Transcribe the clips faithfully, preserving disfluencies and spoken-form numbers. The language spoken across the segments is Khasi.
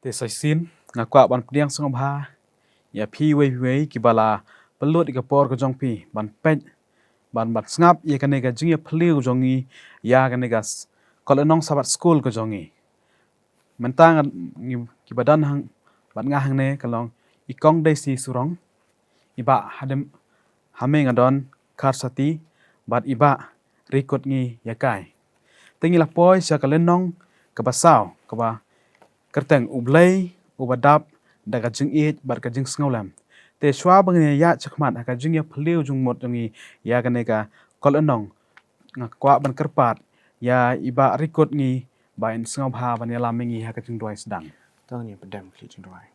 Te sa shisien nga kwah ban pdiang sngewbha ïa phi wei phi wei kiba la pynlut ïa ka por ka jong phi ban peit, ban ban sngap ïa kane ka jingïaphylliew jong ngi ïa kane ka s-, ka lynnong Sabbath School ka jong ngi. Mynta ngan, ngi, kiba don hang bad nga hangne ka long i Kong Daisy Surong, i Bah Hadem, Hame Ngadon Kharsati, bad i Bah Rikut Ngi Ïakai. Te ngi la poi sha ka lynnong kaba saw, kaba kyrteng U Blei uba dap da ka jingïeit bad ka jingsngewlem. Te shuwa ba ngin ïa shakhmat ha ka jingïaphylliew jingmut jong ngi ïa kane ka lynnong, nga kwah ban kyrpad ïa i Bah Rikut Ngi ba in sngewbha ban ïalam ïa ngi ha ka jingduwai sdang. To ngin ïa pdiang ka jingduwai.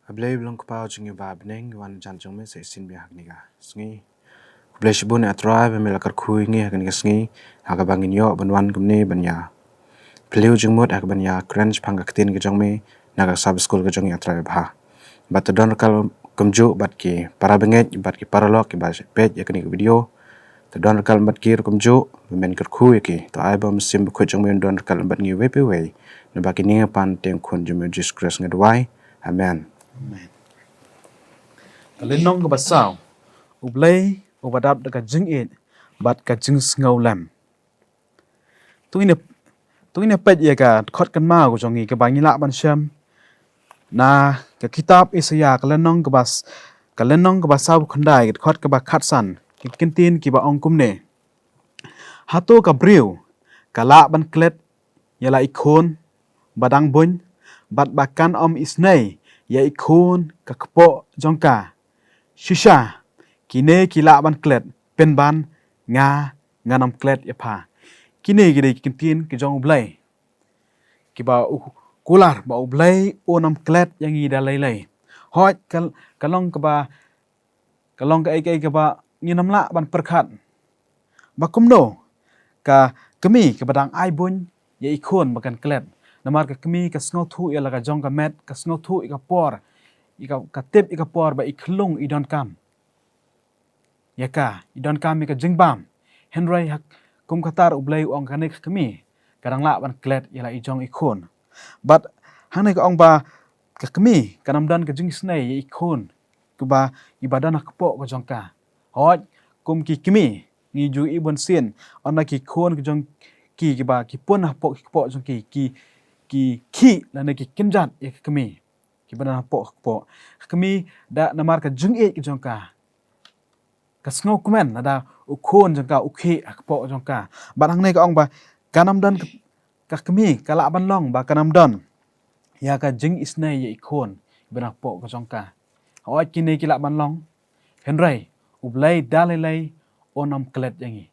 A Blei ba long Kpa jong ngi ba ha bneng, ngi wan ha jan jong me sa shisien bha ha kane ka sngi. Khublei shibun A Trai ba me la kyrkhu ïa ngi ha kane ka sngi, ha kaba ngin ïoh ban wan kumne ban ïaphylliew jingmut, ha kaban ïakren shaphang ka ktien ka jong me na ka Sabbath School ka jong ngi, A Trai babha. Bad to don ryngkat kumjuh bad ki para bangeit bad ki paralok kiba peit ïa kane ka video. To don ryngkat bad ki ruh kumjuh, ba men kyrkhu ïa ki. To ai ba U Mynsiem Bakhuid jong me un don ryngkat bad ngi wei pa wei. Naba kine ngi pan ha ka kyrteng U Khun jong me U Jisu Khrist nga duwai. Amen. Amen. Ka lynnong kaba saw. U Blei uba dap da ka jingïeit bad ka jingsngewlem. To ngin ïa, to ngin ïa peit ïa ka dkhot kynmaw ka jong ngi kaba ngi lah ban shem na ka kitab Isaïah ka lynnong kaba s-, ka lynnong kaba sawphew khyndai, ka dkhot kaba khatsan, ki kyntien kiba ong kumne. Hato ka briew ka lah ban klet ïa la i khun ba dang buiñ, bad ba kan ym isnei ïa i khun ka kpoh jong ka? Shisha, kine ki lah ban klet, pynban nga ngan ym klet ïa pha. Kine ki dei ki kyntien ki jong U Blei, kiba u kular ba U Blei un ym klet ïa ngi da lei lei. Hooid, ka, ka long kaba, ka long kaei kaei kaba ngin ym lah ban pyrkhat. Ba kumno ka kmie kaba dang ai buiñ ïa i khun ba kan klet. Namar ka kmie ka sngewthuh ïa la ka jong ka met, ka sngewthuh ïa ka por, ïa ka, ka tip ïa ka por ba i khyllung i donkam ïa ka, i donkam ïa ka jingbam. Hynrei ha kum kata U Blei u ong kane ka kmie ka dang lah ban klet ïa la i jong i khun. Bad hangne ka ong ba ka kmie kan ym don ka jingisnei ïa i khun kaba, iba don ha kpoh ka jong ka. Hooid, kum ki kmie ngi ju i bunsien, ynda ki khun ka jong ki kiba ki pun hapoh ki kpoh jong ki, ki, ki khih lane ki kynjat ïa ka kmie kiba don hapoh ka kpoh. Ka kmie da namar ka jingïeit ka jong ka, ka sngewkmen lada u khun jong ka u khih ha kpoh jong ka. Bad hangne ka ong ba kan ym don ka, ka kmie ka lah ban long ba kan ym don ïa ka jingisnei ïa i khun ba na kpoh ka jong ka. Hooid, kine ki lah ban long, hynrei U Blei da lei lei un ym klet ïa ngi.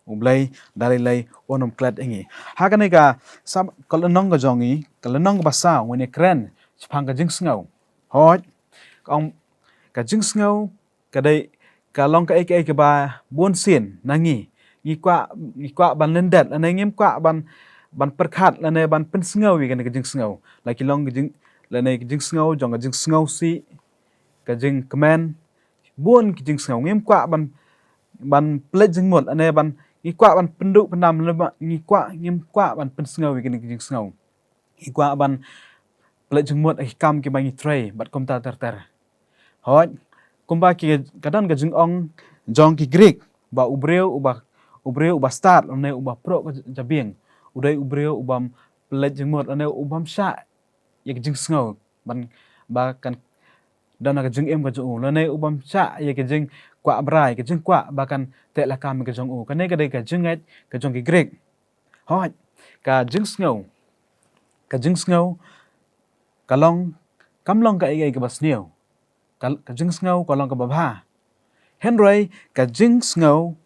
U Blei da lei lei un ym klet ïa ngi. Ha kane ka sab-, ka lynnong ka jong ngi, ka lynnong kaba saw, ngin ïa kren shaphang ka jingsngew. Hooid, ka ong, ka jingsngew ka dei, ka long kaei kaei kaba bunsien na ngi ngi kwah, ngi kwah ban lyndet lane ngim kwah ban, ban pyrkhat lane ban pynsngew ïa kane ka jingsngew. La ki long ka jing, lane ka jingsngew jong ka jingsngewsih, ka jingkmen, bun ki jingsngew. Ngim kwah ban, ban pynleit jingmut lane ban, ngi kwah ban pynduh pyndam lane ba ngi kwah, ngim kwah ban pynsngew ïa kine ki jingsngew. Ngi kwah ban pynleit jingmut ha ki kam kiba ngi trei bad kumta ter ter. Hooid, kumba ki, ka don ka jingong jong ki Greek ba u briew uba, u briew uba stad lane uba pruh ka jabieng u dei u briew ubym pynleit jingmut lane ubym shah ïa ka jingsngew ban, ba kan don ha ka jingim ka jong u, lane ubym shah ïa ka jingkwah brai, ka jingkwah ba kan teh lakam ka jong u. Kane ka dei ka jingngeit ka jong ki Greek. Hooid, ka jingsngew, ka jingsngew ka long, kam long kaei kaei kaba sniew. Ka, ka jingsngew ka long kaba bha. Hynrei ka jingsngew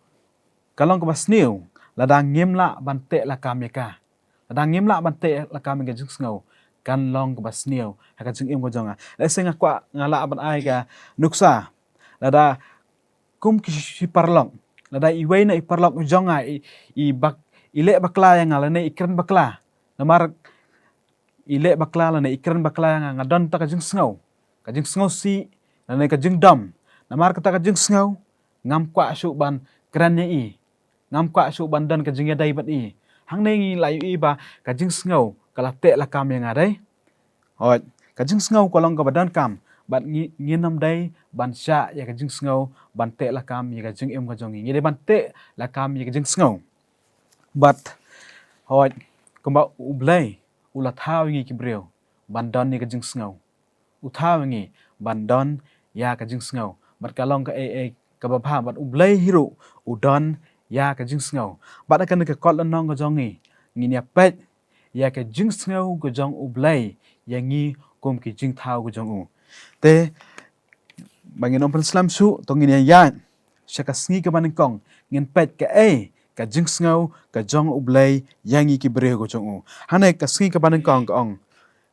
ka long kaba sniew lada ngim lah ban teh lakam ïa ka. Lada ngim lah ban teh lakam ïa ka jingsngew, kan long kaba sniew ha ka jingim ka jong nga. Lehse nga kwah, nga lah ban ai ka nuksa. Lada kum ki shi paralok, lada iwei na i paralok jong nga i, i bak, i leh bakla ïa nga lane i kren bakla. Namar i leh bakla lane i kren bakla ïa nga, nga don ta ka jingsngew, ka jingsngewsih lane ka jingdom. Namar kata ka jingsngew, ngam kwah shuh ban kren ïa i, ngam kwah shuh ban don ka jingïadei bad i. Hangne ngi la ïohi ba ka jingsngew ka la teh lakam ïa nga, dei. Hooid, ka jingsngew ka long kaba donkam, bad ngi, ngin ym dei ban shah ïa ka jingsngew ban teh lakam ïa ka jingim ka jong ngi. Ngi dei ban teh lakam ïa ka jingsngew. Bad, hooid, kumba U Blei u la thaw ïa ngi ki briew ban don ïa ka jingsngew. U thaw ïa ngi ban don ïa ka jingsngew. Bad ka long kaei kaei kaba bha, bad U Blei hi ruh u don ïa ka jingsngew. Bad ha kane ka kot lynnong ka jong ngi, ngin ïa peit ïa ka jingsngew ka jong U Blei ïa ngi kum ki jingthaw ka jong u. Te ba ngin ym pynslem shuh, to ngin ïa ïaid sha ka sngi kaba nyngkong, ngin peit kaei ka jingsngew ka jong U Blei ïa ngi ki briew ka jong u. Hangne ka sngi kaba nyngkong ka ong,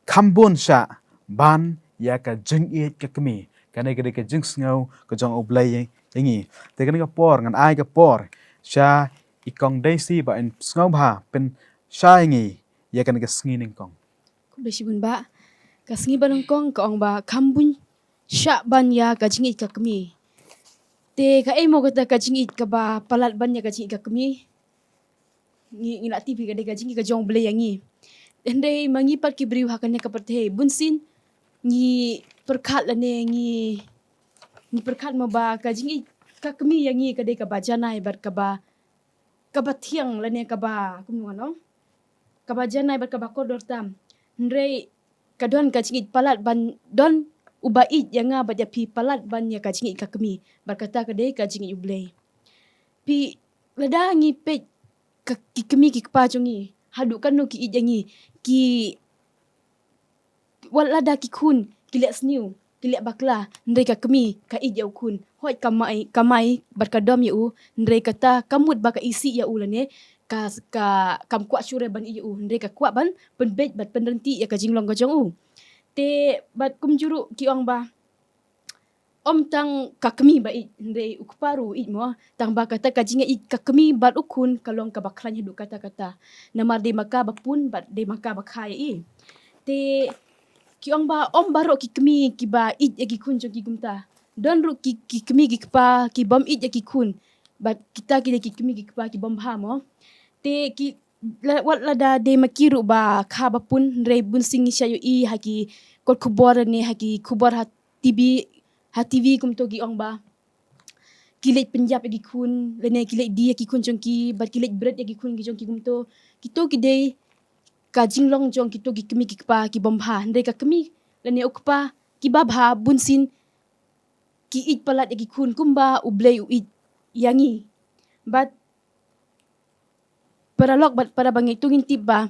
kham bun shah ban ïa ka jingïeit ka kmie. Kane ka dei ka jingsngew ka jong U Blei ïa, ïa ngi. Te kane ka por ngan ai ka por sha i Kong Daisy ba in sngewbha pynshai ïa ngi ïa kane ka sngi nyngkong. Khublei shibun Bah. Ka sngi ba nyngkong ka ong ba kham bun shah ban ïa ka jingïeit ka kmie. Te kaei mo kata ka jingïeit kaba palat ban ïa ka jingïeit ka kmie? Ngi, ngi la tip hi ka dei ka jingïeit ka jong U Blei ïa ngi. Hynrei ma ngi pat ki briew ha kane ka pyrthei, bunsien ngi pyrkhat lane ngi, ngi pyrkhat mo ba ka jingïeit ka kmie ïa ngi ka dei kaba janai bad kaba, kaba thiang lane kaba, kumno ngan ong, kaba janai bad kaba kordor tam. Hynrei ka don ka jingïeit palat ban don uba ïeit ïa nga bad ïa phi palat ban ïa ka jingïeit ka kmie. Bad kata ka dei ka jingïeit U Blei. Phi, lada ngi peit ka, ki kmie ki kpa jong ngi, haduh katno ki ïeit ïa ngi, ki, wat lada ki khun ki leh sniew, ki leh bakla, hynrei ka kmie ka ïeit ïa u khun. Hooid, ka mai, ka mai bad ka dom ïa u, hynrei kata kam mut ba ka isih ïa u lane ka, ka, kam kwah shuh re ban ïeit ïa u, hynrei ka kwah ban pynbeit bad pynryntih ïa ka jinglong ka jong u. Te bad kumjuh ruh ki ong ba ym tang ka kmie ba ïeit, hynrei u kpa ruh u ïeit mo. Tang ba kata ka jingïeit ka kmie bad u khun ka long kaba khlaiñ haduh katta katta. Namar dei ma ka ba pun bad dei ma ka ba kha ïa i. Te ki ong ba ym baroh ki kmie kiba ïeit ïa ki khun jong ki kumta. Don ruh ki, ki kmie ki kpa ki bym ïeit ïa ki khun. Bad kita ki dei ki kmie ki kpa ki bym bha mo. Te ki, la, wat lada dei ma ki ruh ba kha ba pun, hynrei bunsien ngi shait ïohi ha ki kot khubor ne ha ki khubor ha T V, ha T V kumto ki ong ba ki leit pynïap ïa ki khun, lane ki leit die ïa ki khun jong ki, bad ki leit bret ïa ki khun ki jong ki kumto. Kito ki dei ka jinglong jong kito ki kmie ki kpa ki bym bha. Hynrei ka kmie lane u kpa kiba bha bunsien ki ïeit palat ïa ki khun kumba U Blei u ïeit ïa ngi. Bad paralok bad para bangeit, to ngin tip ba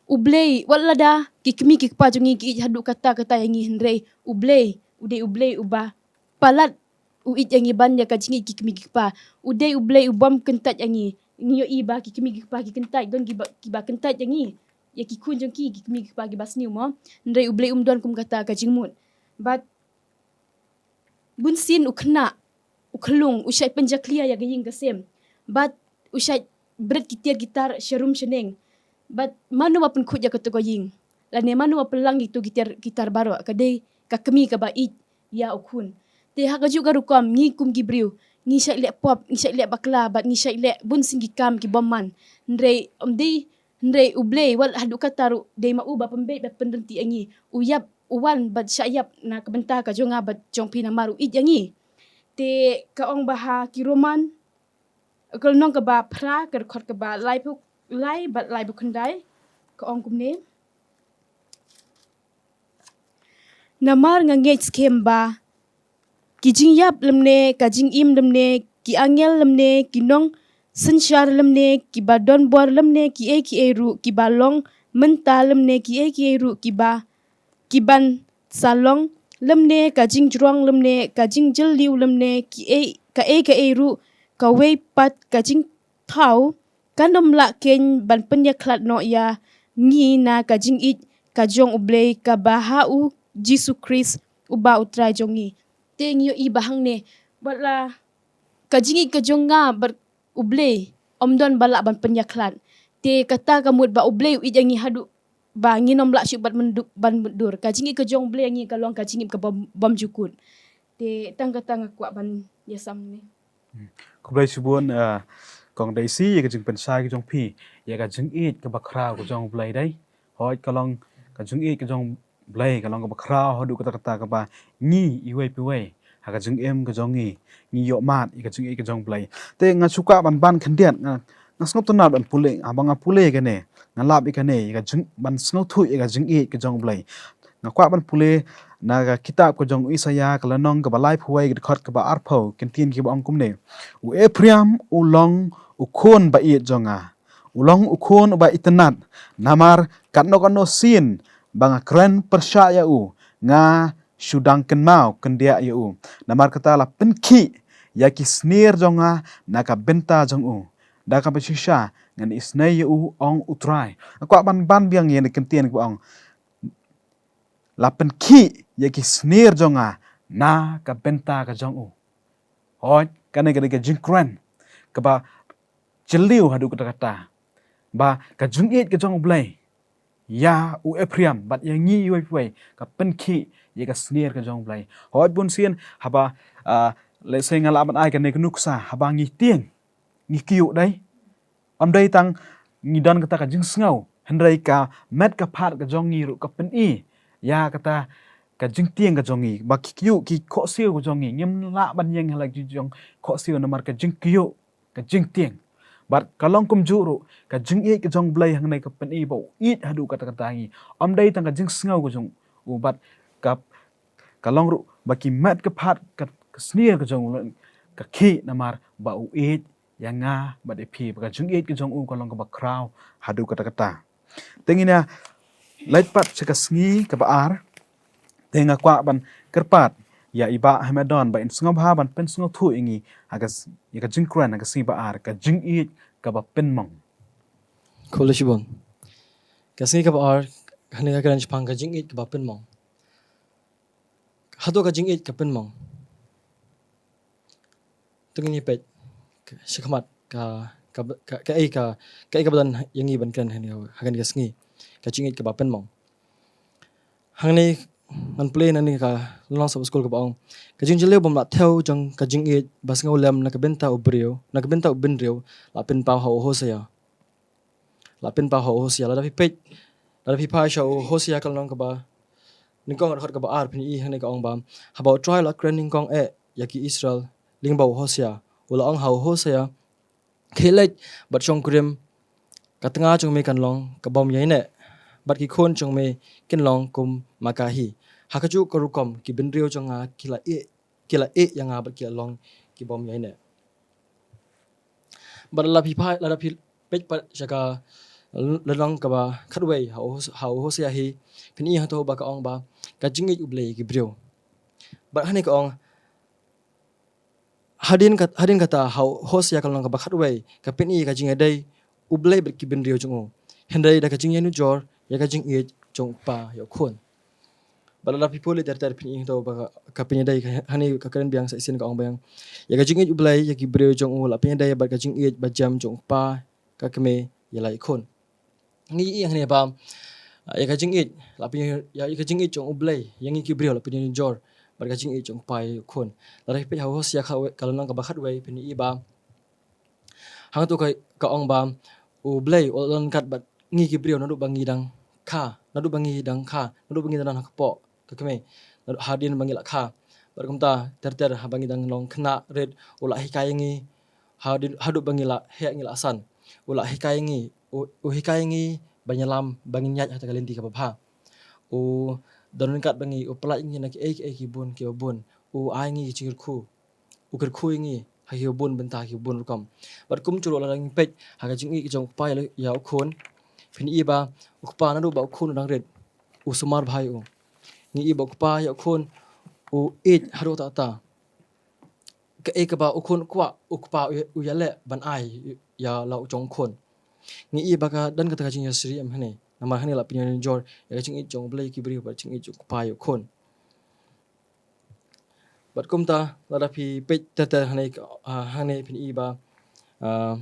U Blei, wat lada ki kmie ki kpa jong ngi ki ïeit haduh katta katta ïa ngi, hynrei U Blei u dei U Blei uba palat u ïeit ïa ngi ban ïa ka jingïeit ki kmie ki kpa. U dei U Blei u bym kyntait ïa ngi. Ngi ïohi ba ki kmie ki kpa ki kyntait, don kiba, kiba kyntait ïa ngi, ïa ki khun jong ki, ki kmie ki kpa kiba sniew mo. Hynrei U Blei um don kum kata ka jingmut. Bad bunsien u khynnah, u khyllung, u shait pynjakhlia ïa ka ïing ka sem. Bad u shait bret ki tiar ki tar sharum shaneng. Bad mano ba pynkhuid ïa kato ka ïing? Lane mano ba pynlang ïa kito ki tiar ki tar baroh? Ka dei ka kmie kaba ïeit ïa u khun. Te ha kajuh ka rukom ngi kum ki briew, ngi shait leh pop, ngi shait leh bakla, bad ngi shait leh bunsien ki kam ki bymman. Hynrei ym dei, hynrei U Blei wat haduh katta ruh dei ma u ba pynbeit bad pynryntih ïa ngi. U ïap, u wan bad shah ïap na ka bynta ka jong nga bad jong phi namar u ïeit ïa ngi. Te ka ong ba ha ki Roman, ka lynnong kaba phra, ka dkhot kaba laiphew lai bad laiphew khyndai, ka ong kumne. Namar nga ngeit skhem ba ki jingïap lymne, ka jingim lymne, ki angel lymne, ki nongsynshar lymne, kiba don bor lymne, kiei kiei ruh kiba long mynta lymne, kiei kiei ruh kiba, kiban sa long, lymne ka jingjrong lymne ka jingjylliew lymne kiei, kaei kaei ruh, kawei pat ka jingthaw kan ym lah keiñ ban pynïakhlad noh ïa ngi na ka jingïeit ka jong U Blei kaba ha U Jisu Khrist uba U Trai jong ngi. Te ngi ïohi ba hangne, wat la ka jingïeit ka jong nga bad U Blei ym don ba lah ban pynïakhlad. Te kata ka mut ba U Blei u ïeit ïa ngi haduh ba ngin ym lah shuh ban mutdur, ban mutdur. Ka jingïeit ka jong U Blei ïa ngi ka long ka jingïeit kaba bym, bymjukut. Te tang kata nga kwah ban ïasam ne. Hmm. Khublei shibun, eh, Kong Daisy, ïa ka jingpynshai ka jong phi ïa ka jingïeit kaba khraw ka jong U Blei dei. Hooid, ka long ka jingïeit ka jong Blei ka long kaba khraw haduh katta katta kaba ngi iwei pa iwei ha ka jingim ka jong ngi ngi ïohmad ïa ka jingïeit ka jong Blei. Te nga shu kwah ban ban khyndiat, nga, nga sngewtynnat ban pule, haba nga pule kane, nga lap ïa kane, ïa ka jing, ban sngewthuh ïa ka jingïeit ka jong Blei. Nga kwah ban pule na ka kitab ka jong u Isaïah ka lynnong kaba laiphew wei ka dkhot kaba arphew, ka ktien kaba ong kumne: U Ephraim u long u khun ba ïeit jong nga, u long u khun uba itynnat, namar katno katno sien ba nga kren pyrshah ïa u, nga shu dang kynmaw khyndiat ïa u. Namar kata la pynkhih ïa ki snier jong nga na ka bynta jong u. Da kaba shisha ngan isynei ïa u, ong U Trai. Nga kwah ban ban biang ïa kane ka ktien kaba ong, la pynkhih ïa ki snier jong nga na ka bynta ka jong u. Hooid, kane ka dei ka jingkren kaba jylliew haduh katta katta, ba ka jingïeit ka jong U Blei ïa u Ephraim bad ïa ngi iwei pa iwei ka pynkhih ïa ka snier ka jong U Blei. Hooid, bunsien haba, ah, lehse nga lah ban ai kane ka nuksa, haba ngi tieng, ngi kyiuh, dei, ym dei tang ngi don kata ka jingsngew, hynrei ka met ka phad ka jong ngi ruh ka pyni ïa kata ka jingtieng ka jong ngi, ba ki kyiuh, ki khohsiew ka jong ngi, ngim lah ban ïeng ha la ki jong khohsiew namar ka jingkyiuh, ka jingtieng. Bad ka long kumjuh ruh ka jingïeit ka jong U Blei hangne ka pyni ba u ïeit haduh katta katta ïa ngi. Ym dei tang ka jingsngew ka jong u, bad ka, ka long ruh ba ki met ka phad, ka, ka snier ka jong u ka khih namar ba u ïeit ïa nga bad ïa phi, ba ka jingïeit ka jong u ka long kaba khraw haduh katta katta. Te ngin ïa leit pat sha ka sngi kaba ar. Te nga kwah ban kyrpad ïa i Bah Hamadon ba in sngewbha ban pynsngewthuh ïa ngi ha ka s-, ïa ka jingkren ha ka sngi ba ar, ka jingïeit kaba pynmong. Khublei shibun. Ka sngi kaba ar, hangne ka kren shaphang ka jingïeit kaba pynmong. Hato ka jingïeit ka pynmong? To ngin ïa peit shakhmat ka, ka, ka, kaei ka, kaei kaba don ïa ngi ban kren hangne ha kane ka sngi, ka jingïeit kaba pynmong. Hangne ngan pule na kane ka lynnong Sabbath School kaba ong, ka jingjylliew bym lah thew jong ka jingïeit ba sngewlem na ka bynta u briew, na ka bynta u bynriew, la pynpaw ha u Hosea. La pynpaw ha u Hosea. Lada phi peit, lada phi phai sha u Hosea ka lynnong kaba nyngkong, ka dkhot kaba ar, phin ïohi hangne ka ong ba, haba U Trai u la kren nyngkong eh ïa ki Israel lyngba u Hosea, u la ong ha u Hosea, khie leit bad shong kurim, ka tnga jong me kan long ka bym ïaineh, bad ki khun jong me kin long kum ma ka hi. Ha kajuh ka rukom ki bynriew jong nga ki la ïeh, ki la ïeh ïa nga bad ki la long ki bym ïaineh. Bad lada phi phai, lada phi peit pat sha ka lynnong kaba khatwei ha u Hos-, ha u Hosea hi, phin ïohi hato ba ka ong ba ka jingïeit U Blei ïa ki briew. Bad hangne ka ong, hadien kat-, hadien kata ha u Hosea ka lynnong kaba khatwei ka pyni ka jingïadei U Blei bad ki bynriew jong u, hynrei da ka jingïanujor ïa ka jingïeit jong u kpa ïa u khun. Bad lada phi pule ter ter phin ïohi hato ba ka, ka pynïadei ka, hangne ka kren biang sa shisien ka ong biang, ïa ka jingïeit U Blei ïa ki briew jong u la pynïadei bad ka jingïeit ba jem jong u kpa, ka kmie, ïa la i khun. Ngi ïohi hangne ba, ah, ïa ka jingïeit, la pynïa-, ïa, ïa ka jingïeit jong U Blei ïa ngi ki briew la pynïanujor bad ka jingïeit jong u kpa ïa u khun. Lada phi peit ha u Hosea ka, ka lynnong kaba khatwei phin ïohi ba hangto ka, ka ong ba U Blei u la don ryngkat bad ngi ki briew naduh ba ngi dang kha, naduh ba ngi dang kha, naduh ba ngi dang don ha kpoh ka kmie, naduh hadien ba ngi la kha. Bad kumta ter ter haba ngi dang long khynnah rit u la hikai ïa ngi, hadien, haduh ba ngi la heh ngi la san, u la hikai ïa ngi, u, u hikai ïa ngi ban ïalam, ba ngin ïaid ha kata ka lynti kaba bha. U don ryngkat bad ngi, u pyllait ïa ngi na kiei kiei ki bun kiba bun, u ai ïa ngi ki jingkyrkhu, u kyrkhu ïa ngi ha kiba bun bynta, ha kiba bun rukom. Bad kumjuh ruh lada ngi peit ha ka jingïeit jong u kpa ïa, ïa u khun, phin ïohi ba u kpa naduh ba u khun u dang rit u sumar bha ïa u. Ngi ïohi ba u kpa ïa u khun u ïeit haduh katta katta. Kaei kaba u khun u kwah, u kpa u, u ïaleh ban ai ïa la u jong u khun. Ngi ïohi ba ka don kata ka jingïasyriem hangne, namar hangne la pynïanujor ïa ka jingïeit jong U Blei ïa ki briew bad jingïeit jong u kpa ïa u khun. Bad kumta lada phi peit ter ter hangne, ah, hangne phin ïohi ba, ah,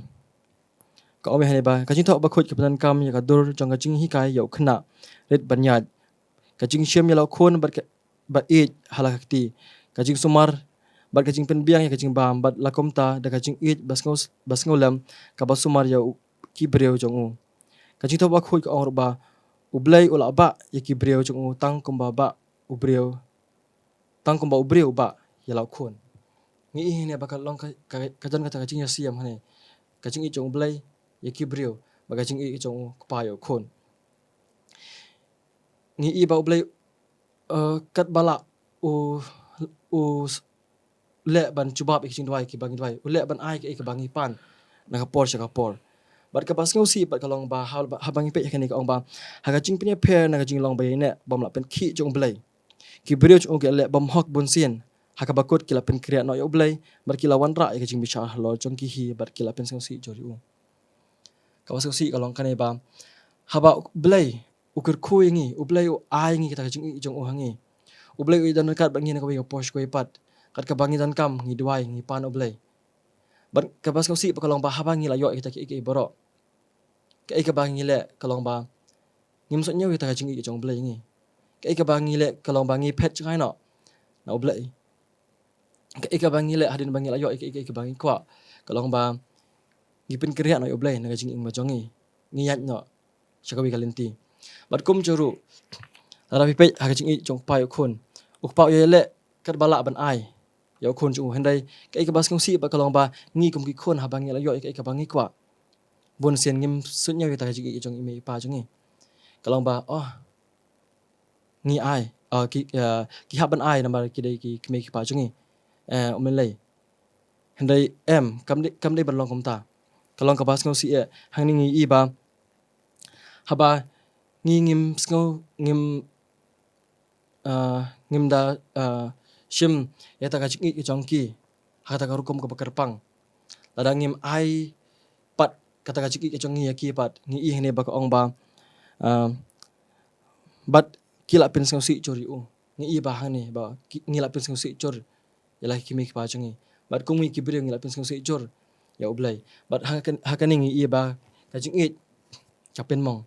ka ong hangne ba ka jingthoh bakhuid ka pyndonkam ïa ka dur jong ka jinghikai ïa u khynnah rit ban ïaid, ka jingshim ïa la u khun bad ka, bad ïeit ha la ka kti, ka jingsumar bad ka jingpynbiang ïa ka jingbam, bad la kumta da ka jingïeit ba sngew, ba sngewlem kaba sumar ïa u, ki briew jong u. Ka jingthoh bakhuid ka ong ruh ba U Blei u la bah ïa ki briew jong u tang kumba bah u briew, tang kumba u briew u bah ïa la u khun. Ngi i hangne ba ka long ka, ka, ka don kata ka jingïasiem hangne, ka jingïeit jong u Blei ïa ki briew bad ka jingïeit jong u kpa ïa u khun. Ngi i ba u Blei, eh, katba lah u, u leh ban jubab ïa ki jingduwai kiba ngi duwai, u leh ban ai kaei kaba ngi pan na ka por sha ka por. Bad kaba sngewsih pat ka long ba ha, haba ngi peit ha kane ka ong ba ha ka jingpynïapher na ka jinglong ba ïaineh bym lah pynkhih jong u Blei, ki briew jong u ki la leh bymhok bunsien, ha kaba kut ki la pynkhreh noh ïa u Blei bad ki la wanrah ïa ka jingbishar halor jong ki hi bad ki la pynsngewsih jur ïa u. Kaba sngewsih ka long kane ba haba u Blei u kyrkhu ïa ngi, u Blei u ai ngi kata ka jingïeit jong u ha ngi, u Blei u ïadon ryngkat bad ngi na kawei ka por sha kawei pat. Kat kaba ngi donkam ngi duwai, ngi pan u Blei. Bad kaba sngewsih pat ka long ba haba ngi la ïoh ïa kita kiei kiei baroh, kaei kaba ngi leh ka long ba ngim sngewthuh ïa kata ka jingïeit jong u Blei ïa ngi. Kaei kaba ngi leh ka long ba ngi phet jngai noh na u Blei. Kaei kaba ngi leh hadien ba ngi la ïoh ïa kaei kaei kaba ngi kwah ka long ba ngi pynkhreh noh ïa u Blei na ka jingim ba jong ngi, ngi ïaid noh sha kawei ka lynti. Bad kumjuh ruh lada phi peit ha ka jingïeit jong u kpa ïa u khun, u kpa u ïaleh katba lah ban ai ïa u khun jong u, hynrei kaei kaba sngewsih bad ka long ba ngi kum ki khun haba ngi la ïoh ïa kaei kaba ngi kwah, bunsien ngim sngewthuh ïa kata ka jingïeit jong i mei i pa jong ngi. Ka long ba, oh, ngi ai, ah, ki, ah, ki hap ban ai namar ki dei ki kmie ki kpa jong ngi, eh, um lei. Hynrei em, kam dei, kam dei ban long kumta. Ka long kaba sngewsih eh, hangne ngi i ba haba ngi ngim sngew, ngim, ah, ngim da, ah, shim ïa kata ka jingïeit ka jong ki ha kata ka rukom kaba kyrpang, lada ngim ai pat kata ka jingïeit ka jong ngi ïa ki pat, ngi i hangne ba ka ong ba, ah, bad ki la pynsngewsih jur ïa u. Ngi i ba hangne ba ki, ngi la pynsngewsih jur ïa la ki kmie ki kpa jong ngi. Bad kum ngi ki briew ngi la pynsngewsih jur ïa u Blei. Bad ha ka, ha kane ngi i ba ka jingïeit ka pynmong.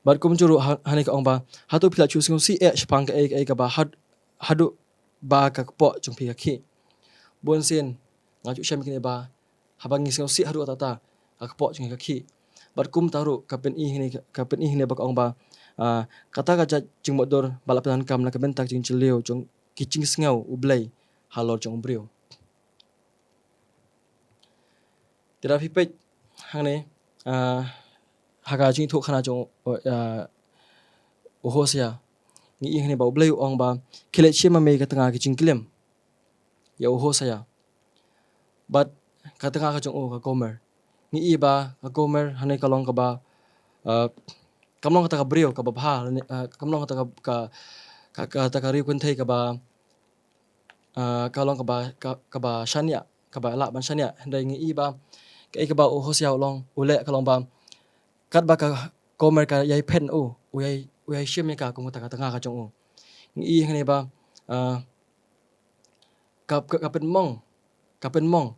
Bad kumjuh ruh ha, hangne ka ong ba hato phi la shu sngewsih eh shaphang kaei kaei kaba had, haduh ba ka kpoh jong phi ka khih. Bunsien nga ju shem kine ba haba ngi sngewsih haduh katta katta, ka kpoh jong ngi ka khih. Bad kumta ruh ka pyni hangne, ka pyni hangne ba ka ong ba, ah, kata ka jait jingmutdur ba la pyndonkam na ka bynta ka jingjylliew jong ki jingsngew u Blei halor jong u briew. Te lada phi peit hangne, ah, ha ka jingïathuhkhana jong, ah, u Hosea, ngi i hangne ba u Blei u ong ba khie leit shim ma me ka tnga ka jingklim ïa u Hosea. Bad ka tnga ka jong u ka Gomer. Ngi i ba ka Gomer hangne ka long kaba, ah, kam long kata ka briew kaba bha, ah, kam long kata ka, ka, ka, kata ka riew kynthei kaba, ah, ka long kaba, ka, kaba shaniah, kaba lah ban shaniah. Hynrei ngi i ba kaei kaba u Hosea u long, u leh ka long ba katba ka Gomer ka ïai phet na u, u ïai, u ïai shim ïa ka kum kata ka tnga ka jong u. Ngi i hangne ba, ah, ka, ka, ka pynmong, ka pynmong,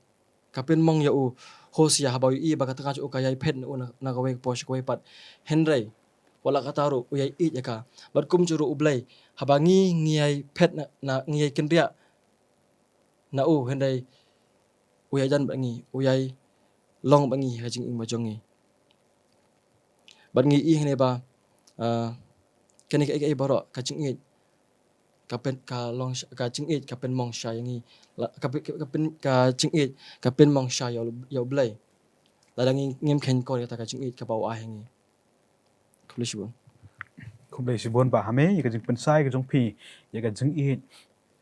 ka pynmong ïa u Hosea haba u i ba ka tnga jong u ka ïai phet na u na, na kawei ka por sha kawei pat. Hynrei wat la katta ruh u ïai ïeit ïa ka. Bad kumjuh ruh u Blei, haba ngi, ngi ïai phet na, na, ngi ïai kynriah na u, hynrei u ïai don bad ngi, u ïai long bad ngi ha ka jingim ba jong ngi. Bad ngi i hangne ba, ah, kane kaei kaei baroh ka jingïeit ka pyn, ka long sh-, ka jingïeit ka pynmong shai ïa ngi. La, ka pyn, ka pyn, ka jingïeit ka pynmong shai ïa u, ïa u Blei lada ngi, ngim kheiñ kor ïa kata ka jingïeit kaba u ai ha ngi. Khublei shibun. Khublei shibun Bah ha me ïa ka jingpynshai ka jong phi ïa ka jingïeit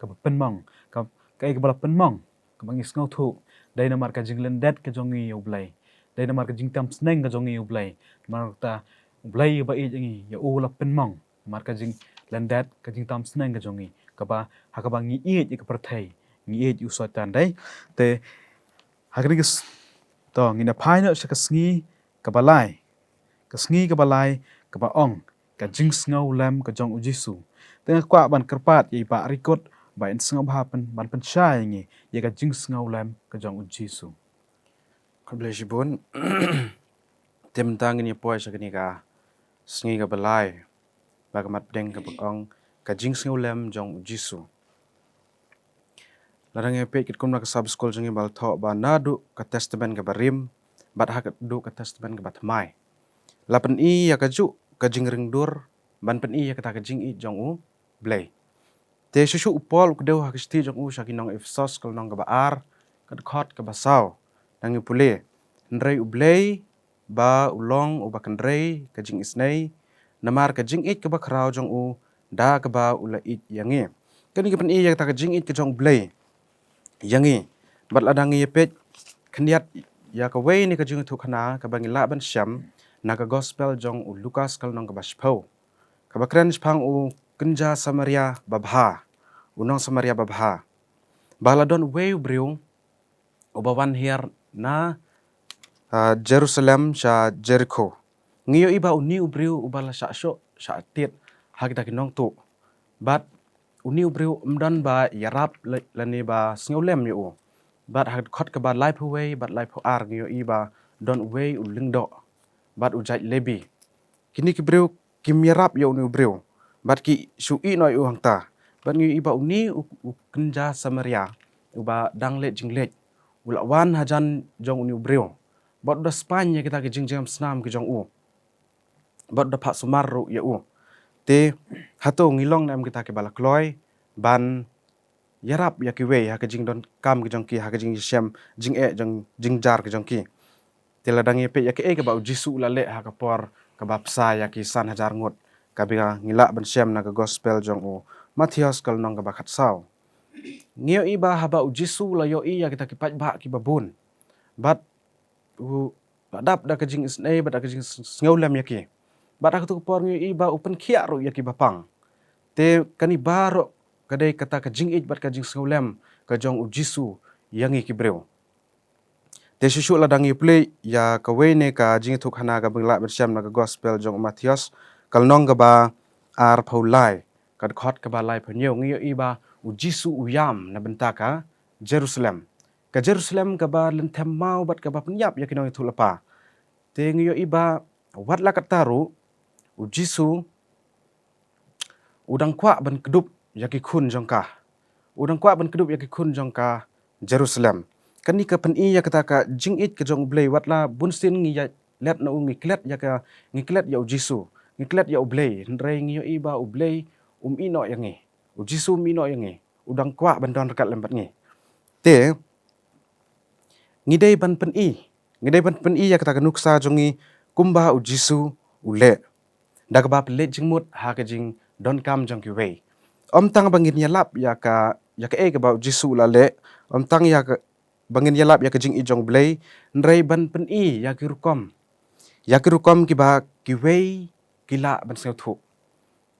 kaba pynmong, ka, kaei kaba la pynmong kaba ngi sngewthuh, dei namar ka jinglyndet ka jong ngi ïa u Blei, dei namar ka jingtam sneng ka jong ngi ïa u Blei. Namar kata u Blei uba ïeit ïa ngi, ïa u la pynmong namar ka jinglyndet, ka jingtam sneng ka jong ngi, kaba, ha kaba ngi ïeit ïa ka pyrthei, ngi ïeit ïa u Soitan, dei. Te ha kane ka s-, to ngin ïa phai noh sha ka sngi kaba lai. Ka sngi kaba lai kaba ong ka jingsngewlem ka jong u Jisu. Te nga kwah ban kyrpad ïa i Bah Rikut ba in sngewbha pyn, ban pynshai ïa ngi ïa ka jingsngewlem ka jong u Jisu. Khublei shibun. Te mynta ngin ïa poi sha kane ka sngi kaba lai, ba ka mat pdeng kaba ong ka jingsngewlem jong u Jisu. Lada ngi peit katkum na ka Sabbath School jong ngi ba la thoh ba naduh ka Testament kaba rim bad haduh ka Testament kaba thymmai, la pyni ïa kajuh ka jingringdur ban pyni ïa kata ka jingïeit jong U Blei. Te shuh shuh u Paul u kdew ha ka shithi jong u sha ki nong Ephesos ka lynnong kaba ar, ka dkhot kaba saw. Ngi pule: Hynrei U Blei ba u long uba kynrei ka jingisnei, namar ka jingïeit kaba khraw jong u da kaba u la ïeit ïa ngi. Kane ka pyni ïa kata ka jingïeit ka jong U Blei ïa ngi. Bad lada ngi ïa peit khyndiat ïa kawei na ka jingïathuhkhana kaba ngi lah ban shem na ka gospel jong u Lukas ka lynnong kaba shiphew, kaba kren shaphang u kynja Samaria babha, u nong Samaria babha. Ba la don uwei u briew uba wan hiar na, ah, Jerusalem sha Jerikho. Ngi ïohi ba une u briew uba la shah shoh shah tied ha kita ki nongtuh. Bad une u briew um don ba ïarap la-, lane ba sngewlem ïa u. Bad ha ka dkhot kaba laiphew wei bad laiphew ar ngi ïohi ba don uwei u lyngdoh bad u jait Lebi. Kine ki briew kim ïarap ïa une u briew bad ki shu ïehnoh ïa u hangta. Bad ngi ïohi ba une u, u kynja Samaria uba dang leit jingleit, u la wan hajan jong une u briew bad u da spaiñ ïa kita ki jingjam snam ki jong u bad u da phah sumar ruh ïa u. Te hato ngi long ne em kita kiba la kloi ban ïarap ïa kiwei ha ka jingdonkam ki jong ki, ha ka jingïashem jingeh jong, jingjar ki jong ki? Te lada ngi peit ïa kaei kaba U Jisu u la leh ha ka por kaba pynshai ïa ki san hajar ngut, kaba ngi lah ban shem na ka gospel jong u Mathaios ka lynnong kaba khatsaw. Ngi ïohi ba haba U Jisu u la ïohi ïa kita ki paidbah kiba bun, bad u la dap da ka jingisnei bad da ka jingsngewlem ïa ki. Bad ha katu ka por ngi ïohi ba u pynkhiah ruh ïa kiba pang. Te kane baroh ka dei kata ka jingïeit bad ka jingsngewlem ka jong U Jisu ïa ngi ki briew. Te shuh shuh lada ngi plie ïa kawei na ka jingïathuhkhana kaba ngi lah ban shem na ka gospel jong u Mathaios ka lynnong kaba arphew lai, ka dkhot kaba laiphew hynñiew, ngi ïohi ba U Jisu u ïam na bynta ka Jerusalem. Ka Jerusalem kaba lynthem maw bad kaba pynïap ïa ki nongïathuhlypa. Te ngi ïohi ba wat la katta ruh U Jisu u dang kwah ban kdup ïa ki khun jong ka. U dang kwah ban kdup ïa ki khun jong ka Jerusalem. Kane ka pyni ïa kata ka jingïeit ka jong U Blei, wat la bunsien ngi ïaid leit na u, ngi klet ïa ka, ngi klet ïa U Jisu, ngi klet ïa U Blei, hynrei ngi ïohi ba U Blei um ïehnoh ïa ngi. U Jisu um ïehnoh ïa ngi. U dang kwah ban don ryngkat lem bad ngi. Te ngi dei ban pyni, ngi dei ban pyni ïa kata ka nuksa jong ngi kumba U Jisu u leh, da kaba pynleit jingmut ha ka jingdonkam jong kiwei. Ym tang ba ngin ïalap ïa ka, ïa kaei kaba U Jisu u la leh, ym tang ïa ka, ba ngin ïalap ïa ka jingïeit jong U Blei, hynrei ban pyni ïa ki rukom, ïa ki rukom kiba kiwei ki lah ban sngewthuh.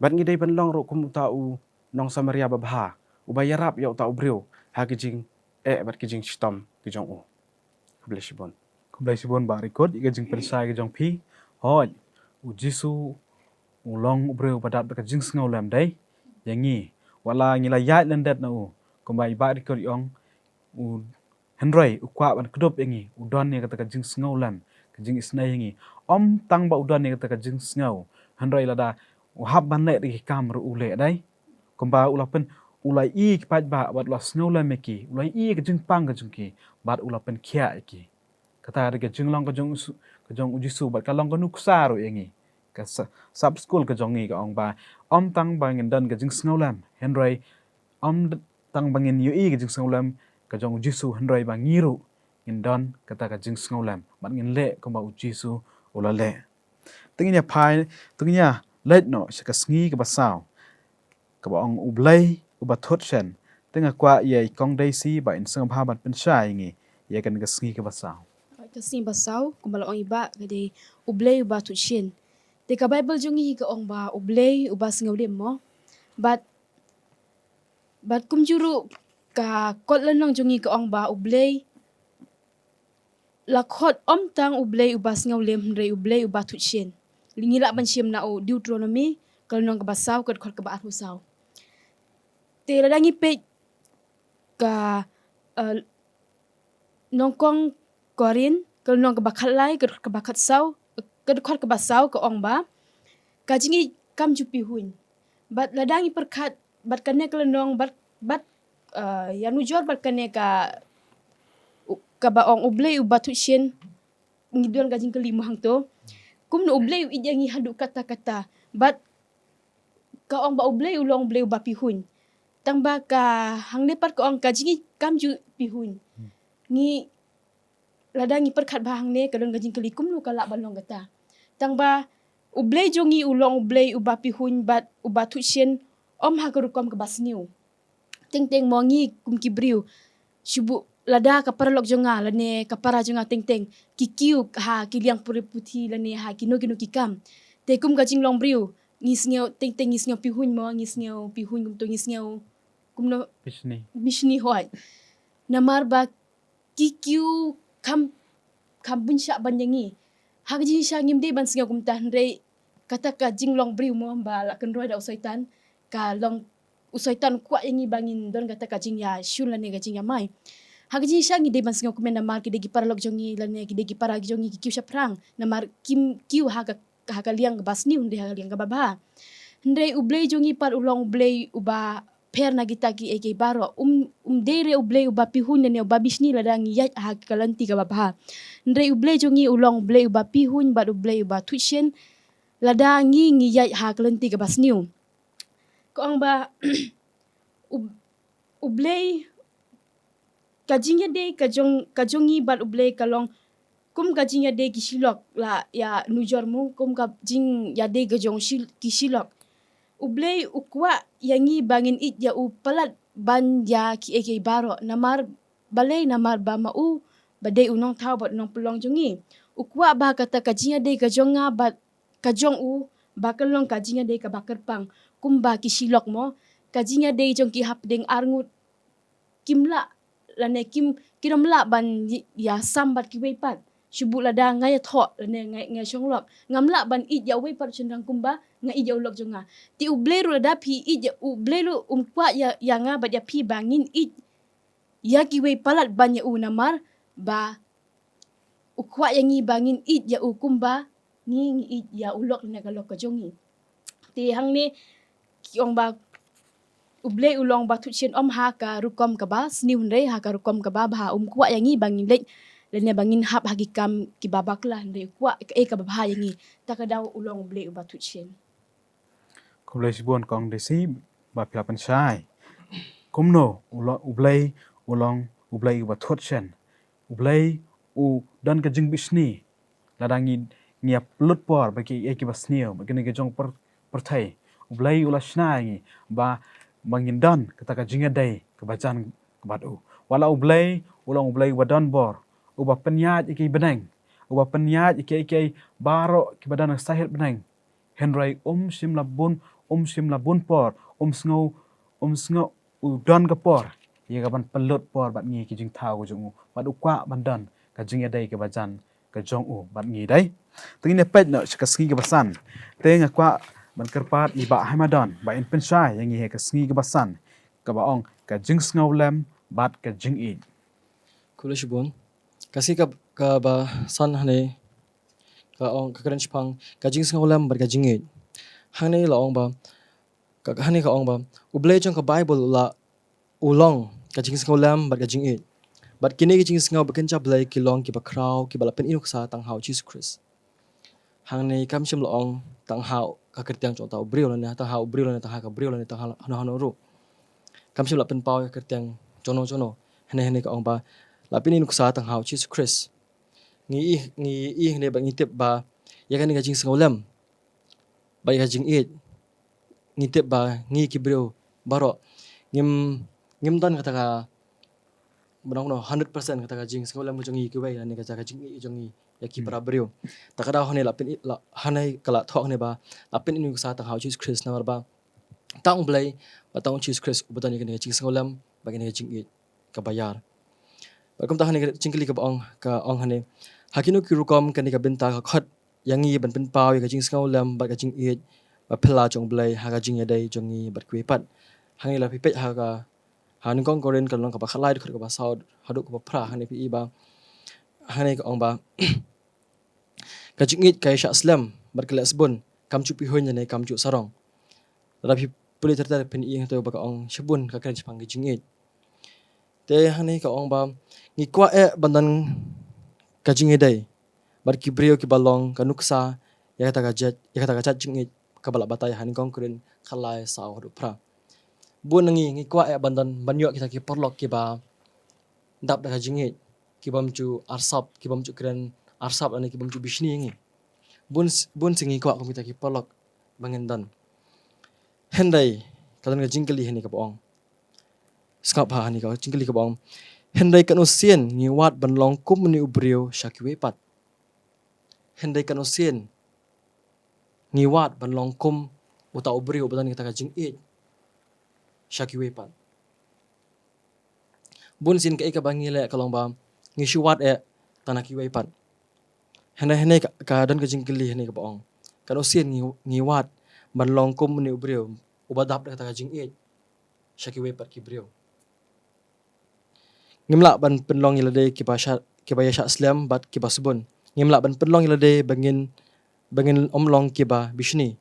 Bad ngi dei ban long ruh kum uta u nong Samaria babha uba ïarap ïa uta u briew ha ki jingeh bad ki jingshitom ki jong u. Khublei shibun. Khublei shibun Bah Rikut ïa ka jingpynshai ka jong phi. Hooid, U Jisu u long u briew ba dap da ka jingsngewlem dei ïa ngi. Wat la ngi la ïaid lyndet na u, kumba i Bah Rikut i ong, u, hynrei u kwah ban kdup ïa ngi, u don ïa kata ka jingsngewlem, ka jingisnei ïa ngi. Ym tang ba u don ïa kata ka jingsngew, hynrei lada u hap ban leh da ki kam ruh u leh dei. Kumba u la pyn, u la ïohi ki paidbah bad u la sngewlem ïa ki, u la ïohi ka jingpang ka jong ki bad u la pynkhiah ïa ki. Kata dei ka jinglong ka jong U Jisu, ka jong U Jisu bad ka long ka nuksa ruh ïa ngi. Ka sa-, sap skul ka jong ngi ka ong ba ym tang ba ngin don ka jingsngewlem, hynrei ym d-, tang ba ngin ïohi ka jingsngewlem ka jong U Jisu, hynrei ba ngi ruh ngin don kata ka jingsngewlem bad ngin leh kumba U Jisu u la leh. Te ngin ïa phai, te ngin ïa leit noh sha ka sngi kaba saw, kaba ong U Blei uba thut shen. Te nga kwah ïa i Kong Daisy ba in sngewbha ban pynshai ïa ngi ïa kane ka sngi kaba saw. Ka sngi ba saw, kumba la ong i Bah, ka dei U Blei uba thut shen. Te ka Baibl jong ngi ka ong ba U Blei uba sngewlem mo. Bad, bad kumjuh ruh ka kot lynnong jong ngi ka ong ba U Blei la khot ym tang U Blei uba sngewlem, hynrei U Blei uba thut shen. Ngi lah ban shem na u Deuteronomi ka lynnong kaba saw, ka dkhot kaba arphew saw. Te lada ngi peit ka, eh, Nyngkong Korinth ka lynnong kaba khatlai, ka dkhot kaba khatsaw, ka dkhot kaba saw ka ong ba ka jingïeit kam ju pynhun. Bad lada ngi pyrkhat bad kane ka lynnong bad, bad, eh, ïa nujor bad kane ka, kaba ong U Blei uba thut shen, ngi don ka jingkylli mo hangto. kumno U Blei u ïeit ïa ngi haduh katta katta. Bad ka ong ba U Blei u long U Blei uba pihuiñ. Tang ba ka hangne pat ka ong ka jingïeit kam ju pihuiñ. Ngi, lada ngi pyrkhat bha hangne, ka don ka jingkylli kumno ka lah ban long kata. Tang ba U Blei jong ngi u long U Blei uba pihuiñ bad uba thut shen, ym ha ka rukom kaba sniew. Teng teng mo ngi kum ki briew, shu buh lada ka paralok jong nga lane ka para jong nga teng teng ki kiew ha ki liang pule puthi lane ha kino kino ki kam. Te kum ka jinglong briew, ngi sngew teng teng, ngi sngew pihuiñ mo, ngi sngew pihuiñ, kumto ngi sngew kumno, bishni, bishni hoi. Namar ba ki kiew kham, kham bun shah ban ïa ngi. Ha ka jingshisha ngim dei ban sngew kumta, hynrei kata ka jinglong briew mo ba la kynroi da u Soitan, ka long u Soitan u kwah ïa ngi ba ngin don kata ka jingïashun lane ka jingïamai. Ha ka jingshisha ngi dei ban sngew kumne namar ki dei ki paralok jong ngi lane ki dei ki para jong ngi ki kiew shaphrang, namar kim kiew ha ka, ha ka liang kaba sniew, hynrei ha ka liang kaba bha. Hynrei U Blei jong ngi pat u long U Blei uba pher na kita kiei kiei baroh. Um, um dei re U Blei uba pihuiñ lane uba bishni lada ngi ïaid ha ka lynti kaba bha. Hynrei U Blei jong ngi u long U Blei uba pihuiñ bad U Blei uba thut shen lada ngi, ngi ïaid ha ka lynti kaba sniew. Ka ong ba U, U Blei, ka jingïadei ka jong, ka jong ngi bad U Blei ka long kum ka jingïadei ki shilok, la ïa nujor mo, kum ka jingïadei ka jong shil-, ki shilok. U Blei u kwah ïa ngi ba ngin ïeit ïa u palat ban ïa kiei kiei baroh, namar balei, namar ba ma u ba dei u nongthaw bad u nongpynlong jong ngi. U kwah ba kata ka jingïadei ka jong nga bad ka jong u ba kan long ka jingïadei kaba kyrpang kumba ki shilok mo. Ka jingïadei jong ki hapdeng arngut kim lah lane kim, kim lah ban ï-, ïasam bad kiwei pat. Shu buh lada nga ïathoh lane nga, nga shong lok, ngam lah ban ïeit ïa uwei pat u shynrang kumba nga ïeit ïa u lok jong nga. Te U Blei ruh lada phi ïeit ïa U Blei ruh um kwah ïa, ïa nga bad ïa phi ba ngin ïeit ïa kiwei palat ban ïa u, namar ba u kwah ïa ngi ba ngin ïeit ïa u kumba ngi, ngi ïeit ïa u lok lane ka lok ka jong ngi. Te hangne ki ong ba U Blei u long uba thut shen, ym ha ka rukom kaba sniew hynrei ha ka rukom kaba bha. Um kwah ïa ngi ba ngin leit lane ba ngin hap ha ki kam kiba bakla, hynrei u kwah kaei kaba bha ïa ngi. Ta ka daw u long U Blei uba thut shen. Khublei shibun Kong Desi ba phi la pynshai. Kumno u lo-, U Blei u long U Blei uba thut shen. U Blei u don ka jingbishni lada ngi, ngi ïa pynlut por bad kiei kiei kiba sniew bad kine ki jong pyr-, pyrthei. U Blei u la shna ïa ngi ba, ba ngin don kata ka jingïadei kaba jan bad u. Wat la U Blei u long U Blei uba don bor, uba pynïaid ïa kiei bneng, uba pynïaid ïa kiei kiei baroh kiba don ha sahit bneng. Hynrei um shym la bun, um shym la bun por, um sngew, um sngew u don ka por ïa ka ban pynlut por bad ngi ki jingthaw ka jong u. Bad u kwah ban don ka jingïadei kaba jan ka jong u bad ngi dei. Te ngin ïa peit noh sha ka sngi kaba san. Te nga kwah ban kyrpad ïa i Bah Haimadon ba in pynshai ïa ngi ha ka sngi kaba san, kaba ong ka jingsngewlem bad ka jingïeit. Khublei shibun. Ka sngi ka, kaba san hangne ka ong, ka kren shaphang ka jingsngewlem bad ka jingïeit. Hangne la ong ba, ka, hangne ka ong ba U Blei jong ka Baibl u la, u long ka jingsngewlem bad ka jingïeit. Bad kine ki jingsngew ba kynja Blei ki long kiba khraw, kiba la pyni nuksa tang ha u Jisu Khrist. Hangne kam shym la ong tang ha ka kyrteng jong uta u briew lane tang ha u briew lane tang ha ka briew lane tang ha hano hano ruh. Kam shym la pynpaw ïa ka kyrteng jongno jongno. Hangne, hangne ka ong ba la pyni nuksa tang ha u Jisu Khrist. Ngi i, ngi i hangne ba ngi tip ba ïa kane ka jingsngewlem ba ïa ka jingïeit, ngi tip ba ngi ki briew baroh ngim, ngim don kata ka, ba ong kumno, hundred percent kata ka jingsngewlem ka jong ngi kiwei lane kata ka jingïeit jong ngi ïa ki para briew. Ta ka daw hangne la pyni, la, hangne ka la thoh hangne ba la pyni nuksa tang ha u Jisu Khrist namar ba tang U Blei bad tang u Jisu Khrist uba don ïa kane ka jingsngewlem bad kane ka jingïeit kaba ïar. Bad kumta hangne ka jingkylli kaba ong, ka ong hangne, ha kino ki rukom kane ka bynta ka khot ïa ngi ban pynpaw ïa ka jingsngewlem bad ka jingïeit ba phylla jong U Blei ha ka jingïadei jong ngi bad kiwei pat. Hangne la phi peit ha ka, ha Nyngkong Korinth ka lynnong kaba khatlai, dkhot kaba saw haduh kaba phra, hangne phi i ba, hangne ka ong ba ka jingïeit ka ïashah slem bad ka leh sbun, kam ju pihuiñ ne kam ju sarong. Lada phi pule ter ter phin i hangto ba ka ong shibun ka kren shaphang ka jingïeit. Te hangne ka ong ba ngi kwah eh ban don ka jingïadei bad ki briew kiba long ka nuksa ïa kata ka jait, ïa kata ka jait jingïeit kaba la batai ha Nyngkong Korinth khatlai saw haduh phra. Bun na ngi ngi kwah ïa ban don ban ïoh kita ki paralok kiba dap da ka jingïeit, ki bym ju arsap, ki bym ju kren arsap lane ki bym ju bishni ïa ngi. Bun s-, bun sien ngi kwah kum kita ki paralok ba ngin don. Hynrei ka don ka jingkylli hangne kaba ong. Sngap ha hangne ka jingkylli kaba ong. Hynrei katno sien ngi wad ban long kum une u briew sha kiwei pat. Hynrei katno sien ngi wad ban long kum uta u briew uba don kata ka jingïeit sha kiwei pat. Bun sien kaei kaba ngi leh ka long ba ngi shu wad eh tang na kiwei pat. Hynrei hangne ka, ka don ka jingkylli hangne kaba ong. Katno sien ngi, ngi wad ban long kum une u briew uba dap da kata ka jingïeit sha kiwei pat ki briew. Ngim lah ban pynlong ïa lade kiba shah, kiba ïa shah slem bad kiba sbun. Ngim lah ban pynlong ïa lade ba ngin, ba ngin ym long kiba bishni,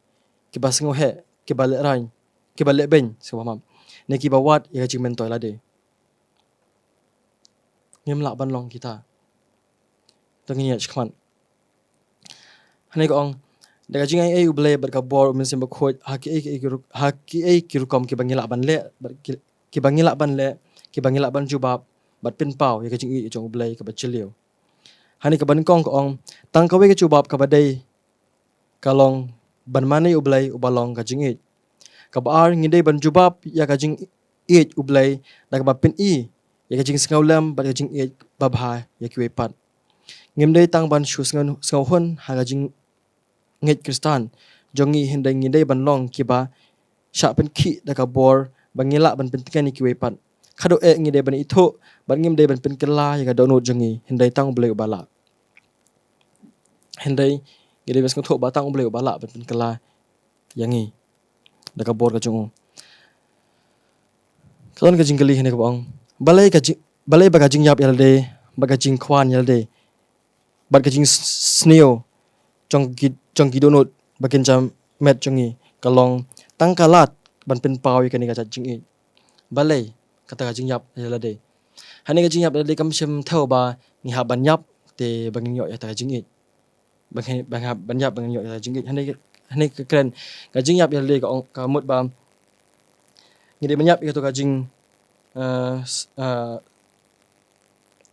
kiba sngewheh, kiba lehraiñ, kiba lehbeiñ, sngewbha map. Ne kiba wad ïa ka jingmyntoi lade. Ngim lah ban long kita. To ngin ïa shikmat. Hangne ka ong, da ka jingaiei U Blei bad ka bor U Mynsiem Bakhuid, ha kiei kiei ki ru-, ha kiei ki rukom kiba ngi lah ban leh, bad ki, kiba ngi lah ban leh, kiba ngi lah ban jubab, bad pynpaw ïa ka jingïeit jong U Blei kaba jylliew. Hangne kaba nyngkong ka ong, tang kawei ka jubab kaba dei ka long ban mane U Blei uba long ka jingïeit. Kaba ar, ngi dei ban jubab ïa ka jingïeit U Blei da kaba pyni ïa ka jingsngewlem bad ka jingïeit babha ïa kiwei pat. Ngim dei tang ban shu sngew, sngewhun ha ka jingngeit Khristan jong ngi, hynrei ngi dei ban long kiba shah pynkhih da ka bor ba ngi lah ban pyntngen ïa kiwei pat. Khadduh eh ngi dei ban ithuh bad ngim dei ban pynkylla ïa ka dohnud jong ngi, hynrei tang U Blei uba lah. Hynrei ngi dei ban sngewthuh ba tang U Blei uba lah ban pynkylla ïa ngi da ka bor ka jong u. Ka don ka jingkylli hangne kaba ong, balei ka jing, balei ba ka jingïap ïa lade, ba ka jingkwah ïa lade, bad ka jingsniew jong ki, jong ki dohnud ba kynja met jong ngi ka long tang ka lad ban pynpaw ïa kane ka jait jingïeit. Balei kata ka jingïap ïa lade? Hangne ka jingïap ïa lade kam shym thew ba ngi hap ban ïap te ba ngin ïoh ïa kata ka jingïeit. Ba ngi, ba ngi hap ban ïap ba ngin ïoh ïa kata ka jingïeit. Hangne, hangne ka kren ka jingïap ïa lade ka ong, ka mut ba ngi dei ban ïap ïa kato ka jing, eh, s-, eh,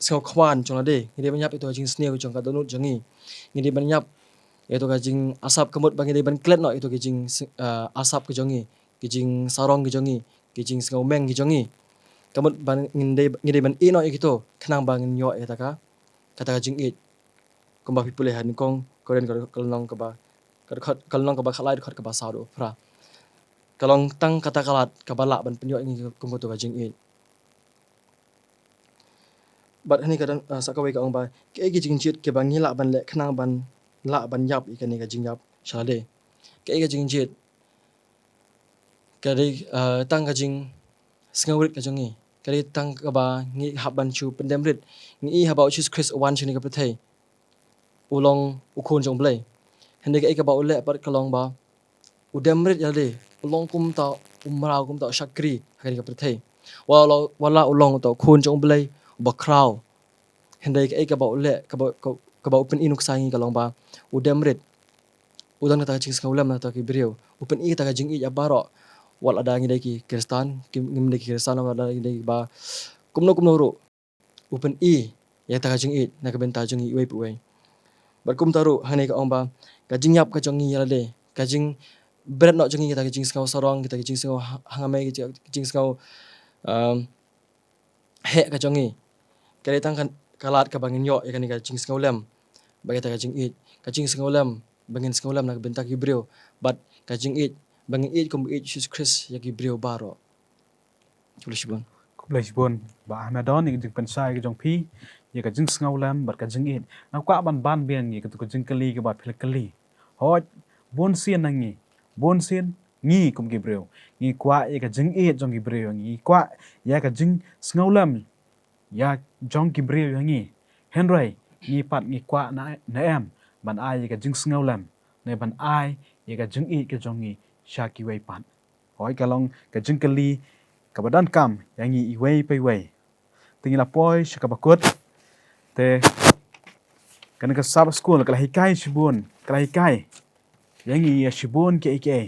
sngewkwah jong lade. Ngi dei ban ïap ïa kato ka jingsniew jong ka dohnud jong ngi. Ngi dei ban ïap ïa kato ka jingasap, ka mut ba ngi dei ban klet noh ïa kato ka jing, eh, asap ka jong ngi, ka jingsarong ka jong ngi, ka jingsngewmeng ka jong ngi. Ka mut ba ngi dei, ngi dei ban ïeh noh ïa kito khnang ba ngin ïoh ïa kata ka, kata ka jingïeit. Kumba phi pule ha Nyngkong Korinth ka, ka lynnong kaba, ka dkhot, ka lynnong kaba khatlai, dkhot kaba saw haduh phra. Ka long tang kata ka lad kaba lah ban pynïoh ïa ngi kum kato ka jingïeit. Bad hangne ka don, ah, sa kawei ka ong ba, kaei ka jingjied kaba ngi lah ban leh khnang ban lah ban ïap ïa kane ka jingïap sha lade? Kaei ka jingjied? Ka dei, ah, tang ka jingsngewrit ka jong ngi. Ka dei tang kaba ngi hap ban shu pyndem rit. Ngi i haba u Jisu Khrist u wan sha kane ka pyrthei, u long u Khun jong U Blei. Hynrei kaei kaba u leh pat ka long ba u dem rit ïa lade, u long kumta u mraw, kumta u shakri ha kane ka pyrthei. Wat la, wat la u long uta u Khun jong U Blei uba khraw, hynrei kaei kaba u leh, kaba, ka, kaba u pyni nuksa ïa ngi ka long ba u dem rit. U don kata ka jingsngewlem na kata ki briew. U pyni kata ka jingïeit ïa baroh. Wat lada ngi dei ki Khristan, ki, ngim dei ki Khristan, wat lada ngi dei kiba kumno kumno ruh, u pyni ïa kata ka jingïeit na ka bynta jong ngi iwei pa iwei. Bad kumta ruh hangne ka ong ba ka jingïap ka jong ngi ïa lade, ka jingbret noh jong ngi, kata ka jingsngew sarong, kata ka jingsngew ha-, hangmei, ka jing-, ka jingsngew, um, heh ka jong ngi, ka dei tang ka, ka lad kaba ngin ïoh ïa kane ka jingsngewlem bad kata ka jingïeit, ka jingsngewlem ba ngin sngewlem na ka bynta ki briew, bad ka jingïeit ba ngin ïeit kumba ïeit u Jisu Khrist ïa ki briew baroh. Khublei shibun. Khublei shibun Bah Ahmed Don, ïa ka jingpynshai ka jong phi ïa ka jingsngewlem bad ka jingïeit. Nga kwah ban ban biang ïa katu ka jingkylli kaba phi la kylli. Hooid, bun sien na ngi, bun sien ngi kum ki briew, ngi kwah ïa ka jingïeit jong ki briew, ngi kwah ïa ka jingsngewlem ïa jong ki briew ïa ngi. Hynrei ngi pat ngi kwah na, na em ban ai ïa ka jingsngewlem ne ban ai ïa ka jingïeit ka jong ngi sha kiwei pat? Hooid, ka long ka jingkylli kaba donkam ïa ngi iwei pa iwei. Te ngi la poi sha kaba kut. Te kane ka Sabbath School ka la hikai shibun, ka la hikai ïa ngi ïa shibun kiei kiei.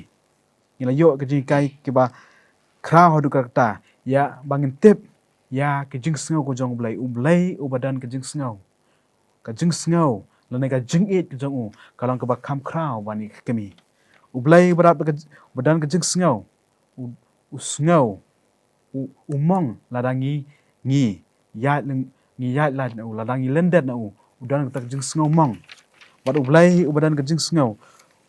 Ngi la ïoh ka jinghikai kiba khraw haduh katta, ïa ba ngin tip ïa ka jingsngew ka jong U Blei, U Blei uba don ka jingsngew. Ka jingsngew lane ka jingïeit ka jong u ka long kaba kham khraw ban ïa ka kmie. U Blei uba don ka, uba don ka jingsngew, u, u sngew, u, u mong lada ngi, ngi ïaid leng, ngi ïaid lait na u, lada ngi lyndet na u, u don kata ka jingsngew mong. Bad U Blei uba don ka jingsngew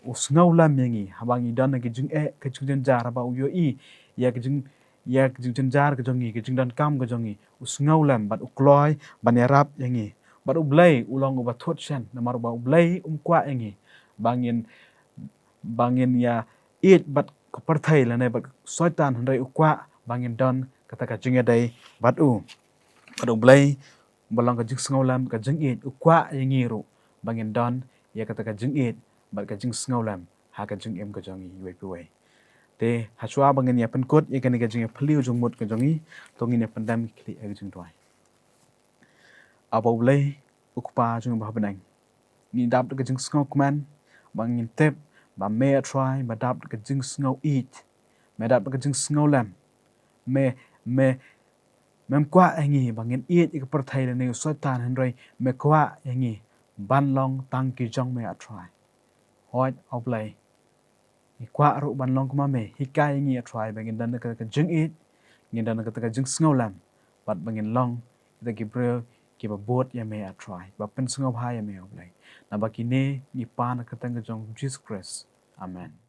u sngewlem ïa ngi haba ngi don ha ka jingeh, ka jingjynjar, haba u ïohi ïa ka jing, ïa ka jingjynjar ka jong ngi, ka jingdonkam ka jong ngi, u sngewlem bad u kloi ban ïarap ïa ngi. Bad U Blei u long uba thut shen, namar ba U Blei um kwah ïa ngi ba ngin, ba ngin ïa ïeit bad ka pyrthei lane bad Soitan, hynrei u kwah ba ngin don kata ka jingïadei bad u. Bad U Blei uba long ka jingsngewlem, ka jingïeit, u kwah ïa ngi ruh ba ngin don ïa kata ka jingïeit bad ka jingsngewlem ha ka jingim ka jong ngi iwei pa iwei. Te hashwa ba ngin ïa pynkut ïa kane ka jingïaphylliew jingmut ka jong ngi, to ngin ïa pyndem ki khlieh ha ka jingduwai. Aba U Blei, U Kpa jong ngi ba ha bneng, ngi dap da ka jingsngewkmen ba ngin tip ba me, A Trai, me dap da ka jingsngew ïeit, me dap da ka jingsngewlem. Me, me, mem kwah ïa ngi ba ngin ïeit ïa ka pyrthei lane u Soitan, hynrei me kwah ïa ngi ban long tang ki jong me, A Trai. Hooid A Blei, ngi kwah ruh ban long kum ma me. Hikai ïa ngi, A Trai, ba ngin don da kata ka jingïeit, ngin don da kata ka jingsngewlem, bad ba ngin long kita ki briew kiba bud ïa me, A Trai, ba pynsngewbha ïa me, A Blei. Naba kine ngi pan ha ka kyrteng ka jong U Jisu Khrist. Amen.